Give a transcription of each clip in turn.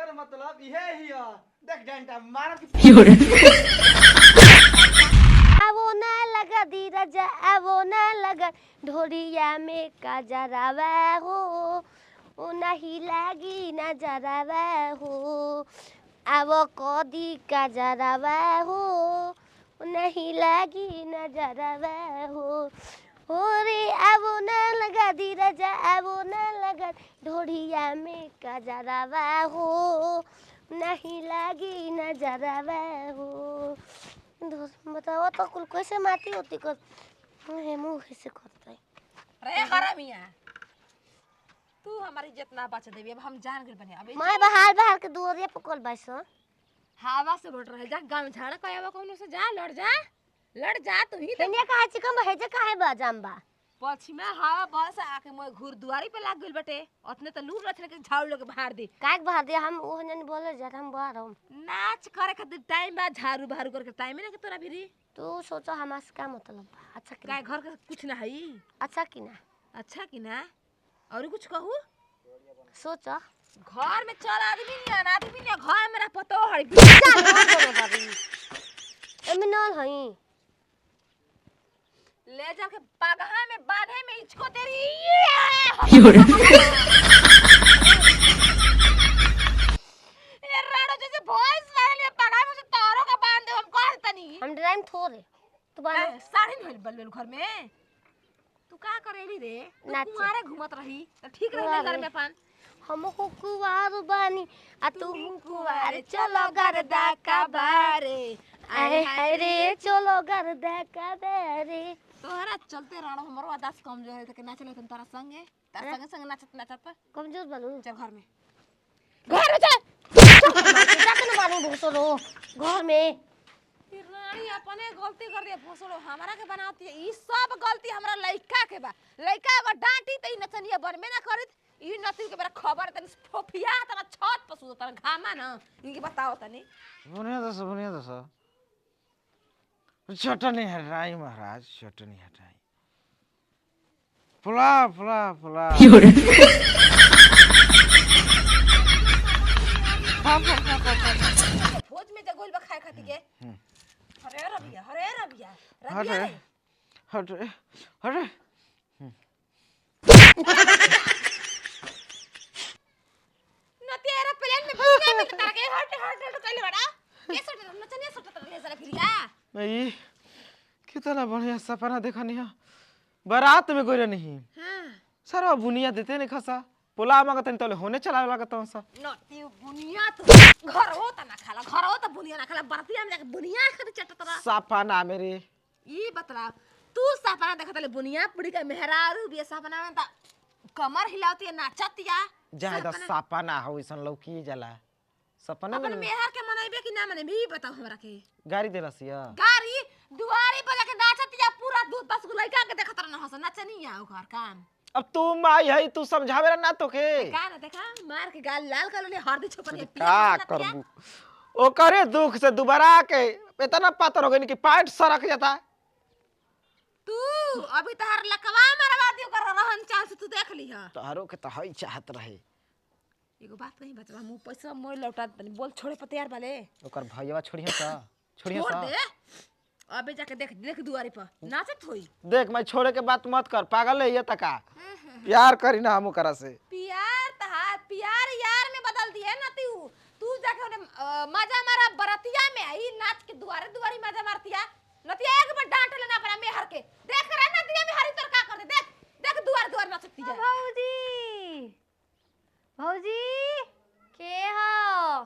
एकर मतलब इहे हिया। देख डंडा मारब कि आवो ना लगा दी राजा, आवो ना लगा ढोरिया में काजरावा हो, ओ नहीं लागी नजरावा हो, आवो कदी काजरावा हो, ओ नहीं लागी नजरावा हो रे आवो ना लगा दी राजा, आवो ना लगा ढोरिया में काजरावा हो, नहीं लागी नजरावा हो। दोस्त बताओ तो कुल कैसे माती होती कर मुँह मुँह कैसे करता है। अरे हरामिया, तू हमारी इज्जत ना बचा देबी, अब हम जान गेल बने। अब मैं बाहर बाहर के दुआरिया पकड़ बाइस। हवा से बढ़ रहे जा, गांव में झाड़ा कयावा कोनो से जा, लड़ जा लड़ जा तू ही। हेनिया कहा चिकन बा हेजे काहे बा जाम बा। पछिमा हवा बस आके मोय घूर दुआरी पे लाग गेल बटे, ओतने त लूर रखने के झाड़ू लोग बाहर दी। काहे के बाहर दे, हम ओह जन बोले जा हम बाहर हम नाच करे खातिर टाइम बा, झाड़ू बहारू करके टाइम ना के तोरा भिरी। तू सोचो हमार से का मतलब बा। अच्छा कि काय घर के कुछ ना हई। अच्छा कि ना? अच्छा कि ना और कुछ कहू? सोचो घर में चल आदमी नहीं आना, आदमी नहीं घर मेरा पतो हई। एमे नल हई ले जाके पगहा में बांधे में इचको तेरी। ए राड़ो जैसे भैंस मारले पगहा में से तारो का बांध दे हम कह तनी। हम ड्राइम थोड़े तू बांध साड़ी नहीं बलबेल घर में। तू का करेली रे? तू कुंवारे घूमत रही त ठीक रही घर में अपन। हम कुंवार बानी आ तू कुंवार, चलो गरदा का बारे, आए हाय रे चलो गरदा का बारे। तोहरा चलते राणो हमरो आदास कमजोर है त के नाचले तन तारा संगे, तारा संगे संगे नाचत नाचत कमजोर बालू। चल घर में, घर में चल जाके न बानी भोसड़ो घर में। रानी अपने गलती कर दिया भोसड़ो हमरा के बनाती है। ई सब गलती हमरा लइका के बा। लइका अगर डांटी त ई नचनिया बनबे ना करत। ई नती के बड़ा खबर तनी फोफिया तना छत पर सुत तना घामा ना इनके बताओ तनी। बुनिया दस, बुनिया दस। चटनी हटाई महाराज, चटनी हटाई। फुला फुला फुला। भोज में जगोल बा खाए खाती के। हरे रबिया, हरे रबिया, रबिया हरे हरे हरे। नती एरा प्लेन में भूखे में तार के हट हट हट कइले बड़ा। के सट नचनिया सट त ले जरा फिरिया। नहीं कितना बढ़िया सपना देखनी है। बारात में गोरे नहीं। हां सारा बुनिया देते नहीं खसा पोला मांगत नहीं तले होने चलावे लागत सा। नती बुनिया तो घर हो त ना खाला, घर हो त बुनिया ना खाला, बरतिया में जाके बुनिया खाती चटत रहा। सपना मेरे ई बतला तू सपना देखत ले बुनिया पुड़ी के मेहरारू बे सपना में त कमर हिलावती नाचतिया। जाए द सपना हो ऐसन लौकी जाला सपना अपन मेहर के मनाइबे कि ना मनाइबे ई बताओ हमरा के। गाड़ी देलसिया गाड़ी दुआरी पर जाके नाचतिया पूरा दूध दस गो लइका के देखत रह हस नचनिया ओकर काम। अब तू माई है तू समझावे ना तोके का ना देखा मार के गाल लाल कर ले हरदी छुपनी का करबू ओकरे दुख से दोबारा के इतना पातर हो गई कि पैंट सरक जाता। तू अभी तहर लकवा मरवा दियो कर रहन चाल से तू देख लिह। तोहरो के त हई चाहत रहे। एगो बात कहीं बचवा मुंह पैसा मोर लौटा तनी बोल छोड़े पर तैयार बाले। ओकर भैया छोड़िए सा, छोड़िए छोड़ सा। दे अबे जाके देख देख दुआरी पर नाचत होई। देख मैं छोड़े के बात मत कर, पागल है ये तका। प्यार करी ना हम ओकरा से। प्यार तहार प्यार यार में बदल दिए ना तू। तू जाके ओने मजा मारा बरतिया में आई नाच के दुआरे दुआरी मजा मारतिया। नतिया एक बार डांट लेना अपना मेहर के। देख रे नतिया मेहरी तोर का कर दे, देख देख दुआर दुआर नाचती जा। भौजी भौजी के हो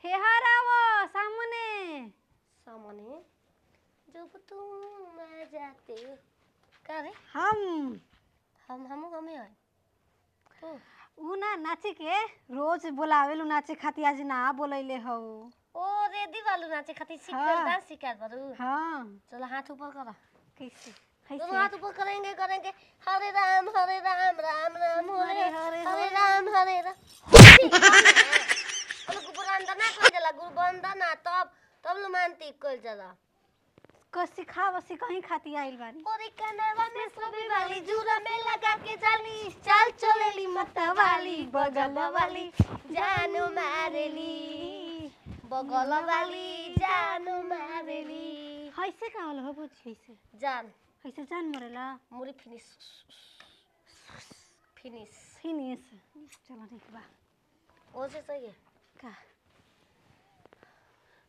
हे हरावो सामने सामने जब तुम आ जाते करे हम हम हम हमें आए तो उ ना नाचे के रोज बोलावेलु नाचे खातिर, आज ना बोलैले हौ। ओ रेदी वालू नाचे खातिर सीख हाँ। डांस सिखा करू। हां चलो हाथ ऊपर करा। कैसे दोनों हाथ ऊपर करेंगे करेंगे हरे राम राम राम हरे हरे, हरे राम हरे राम। गुरु वंदना कइल जाला, गुरु वंदना तब तब लो मानती कइल जाला। को सिखाव सिखही खातिर आइल बानी। ओरे कनवा में सोबे वाली जूरा में लगा के जाली चाल चलेली मतवाली बगल वाली जानो मारेली। बगल वाली जान मारेली। कैसे का होला हो भौजी? कैसे जान कैसे जान मरेला? मुरी फिनिश फिनिश फिनिश। चलो ठीक बा। ओसे सही है का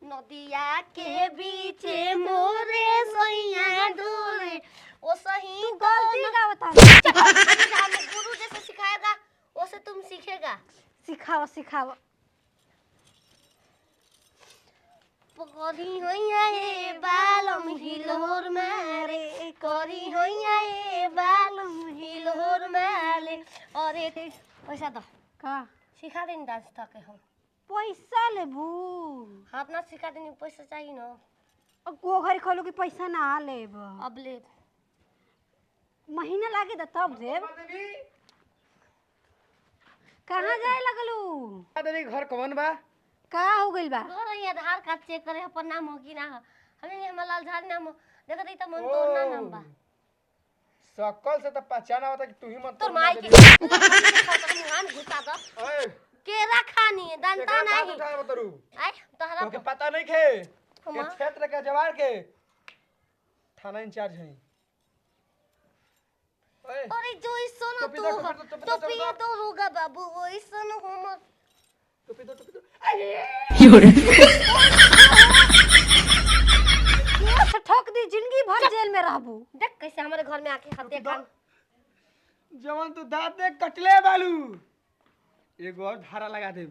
नदिया के बीचे मोरे सैया डोले ओ सही तू गलती का बता। हमें गुरु जैसे सिखाएगा वैसे तुम सीखेगा। सिखाओ सिखाओ। करी होइया ए बालम हिलोर मारे, करी होइया ए बालम हिलोर मारे। अरे पैसा दो का सिखा देनी डांस तक हम। पैसा लेबू? हाँ अपना सिखा देनी, पैसा चाहिए ना। अब को घर खोलू कि पैसा ना लेब? अब ले महीना लागे त तब देब। कहाँ जाए लगलू? देवी घर कौन बा? का हो गइल बा? घर है आधार कार्ड चेक करे अपन नाम हो कि ना हो। हमें हमर लाल झाड़ नाम हो, देखत ही त मन तोर ना नाम बा। सकल से त पहचान आवता कि तू ही मत तोर माई के मुहान घुसा द। ओए केरा खानी है दंता नहीं। आय तोहरा तोके पता नहीं खे के क्षेत्र के जवार के थाना इंचार्ज है। ओए अरे जो सुनो तू टोपी तो रोगा बाबू ओई सुनो हम टोपी दो टोपी दो। केस ठोक दी जिंदगी भर जेल में रहबू। देख कैसे हमारे घर में आके हत्या खान जवन तू दांत दे कटले बालू एगो और धारा लगा दे।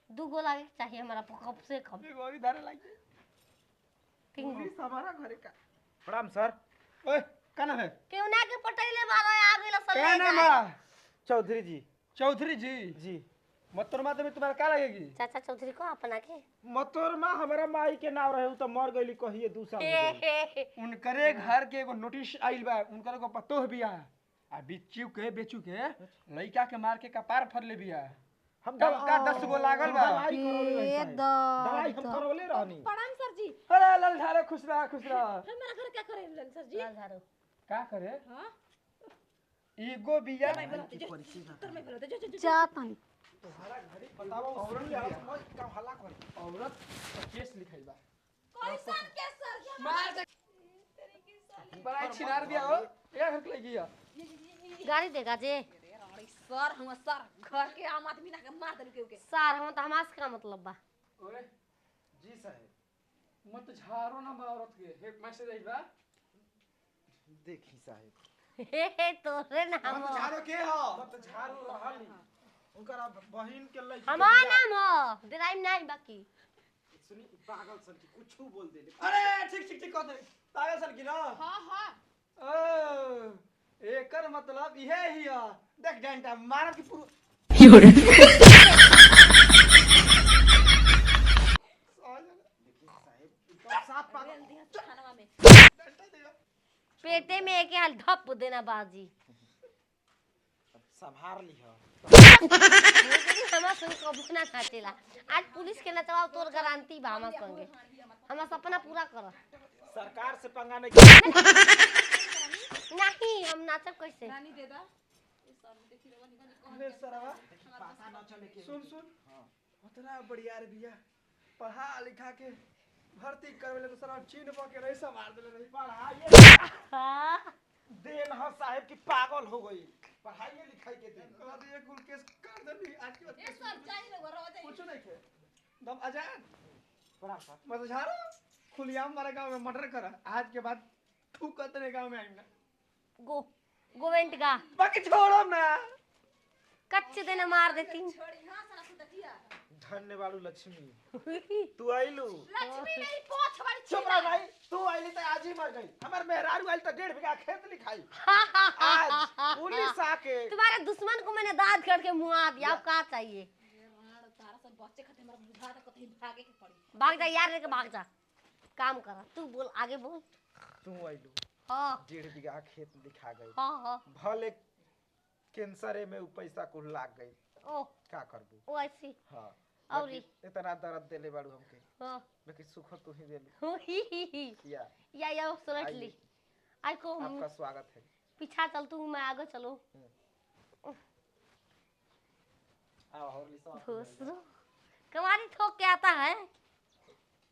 दू गो लागे चाहिए हमारा कब से कम एगो और धारा लग दे। तीन गो हमारा घरे का। प्रणाम सर। ओए का नाम है? क्यों ना के पटैले मारो आ गइल सब। का नाम है? चौधरी जी। चौधरी जी जी। मतोरमा में तुम्हारा का लगेगी? चाचा चौधरी को अपना के मतोरमा हमारा माई के नाम रहे उ त मर गईली कहिए 2 साल हो गइल। उनकरे घर के एगो नोटिस आइल बा, उनकर एगो पतोह बिया आ बिच्चू के बेचू के लइका के मार के कपार फर ले बिया। हम का 10 गो लागल बा। दवाई हम करवले रहनी। प्रणाम सर जी। अरे लाल झारे खुश रह खुश रह। हमारा घर क्या करे लन सर जी? लाल झारो का करे? हां एगो बिया जा तनी तुम्हारा घरे बताओ औरत मत का हल्ला कर। औरत केस लिखाई बा। कैसन केस सर जी? मार दे बड़ा छिनार बिया हो ए घर के लगी है। गाड़ी देगा जे अरे सर हम सर घर के आम आदमी ना के मार देलु के सर हम त हमास का मतलब बा। ओए जी साहब मत झारो ना औरत के एक मैसेज आई बा देखी साहब। हे हे तोरे नाम मत झारो के हो मत झारो रहली उनकर बहिन के लइकी हमार नाम हो ड्राइव नहीं बाकी। सुनी पागल सन की कुछ बोल देले। अरे ठीक ठीक ठीक कह दे पागल सन की ना। हां हां ओ एकर मतलब इहे हिया। देख डंडा मारब की पूरा देखी साहब एकदम साफ पागल थाना में पेटे में एक हाल धप देना बाजी। अब संभाल ली हो। हमार संग कबो ना नाचेला। आज पुलिस के नचवाओ तोर गारंटी बा हमार संगे। हमार सपना पूरा कर। सरकार से पंगा नहीं नहीं हम नाचब कैसे? रानी दे दा। अरे सरवा पता ना चले के सुन सुन। हां उतना बढ़िया रे बिया पढ़ा लिखा के भर्ती करवेले तो सरवा चीन प के रईसा मार देले रही। पढ़ाई हां देन ह साहब की पागल हो गई पढ़ाई लिखाई के देन। कह दिए कुल केस कर देनी आज के बाद ए सर जाई लोग रह जाई कुछ नहीं के दम आजाद प्रणाम सर। मत झारो खुलियाम मारा गांव में मर्डर कर आज के बाद तू कतरे गांव में आई ना गो गोवेंट का बाकी छोड़ो ना कच्चे देना मार देती। छोड़ी हां साला सुततिया। धन्यवाद लक्ष्मी तू आइलू। लक्ष्मी मेरी पोछ वाली चुप रह भाई तू आइली त आज ही मर गई। हमर मेहरारू आइल त 1.5 बीघा खेत लिखाई। आज पुलिस आके तुम्हारे दुश्मन को मैंने दाद करके मुआ दिया। अब का चाहिए? तारा सब बच्चे खाते हमरा बुझा त कतई भागे के पड़ी। भाग जा यार लेके भाग जा। काम कर तू बोल आगे बोल। तू आइलू हां 1.5 बीघा खेत लिखा गई। हां हां भले कैंसर में उ पैसा कुल लाग गई। ओ का करबू? ओ ऐसी हां और इतना दर्द देले बाड़ू हमके। हां बाकी सुख तू ही देलू। ही ही ही या या सुनटली आई को आपका स्वागत है। पीछा चल तू मैं आगे चलो। आओ हॉर्ली साहब भोसरो कमारी ठोक के आता है।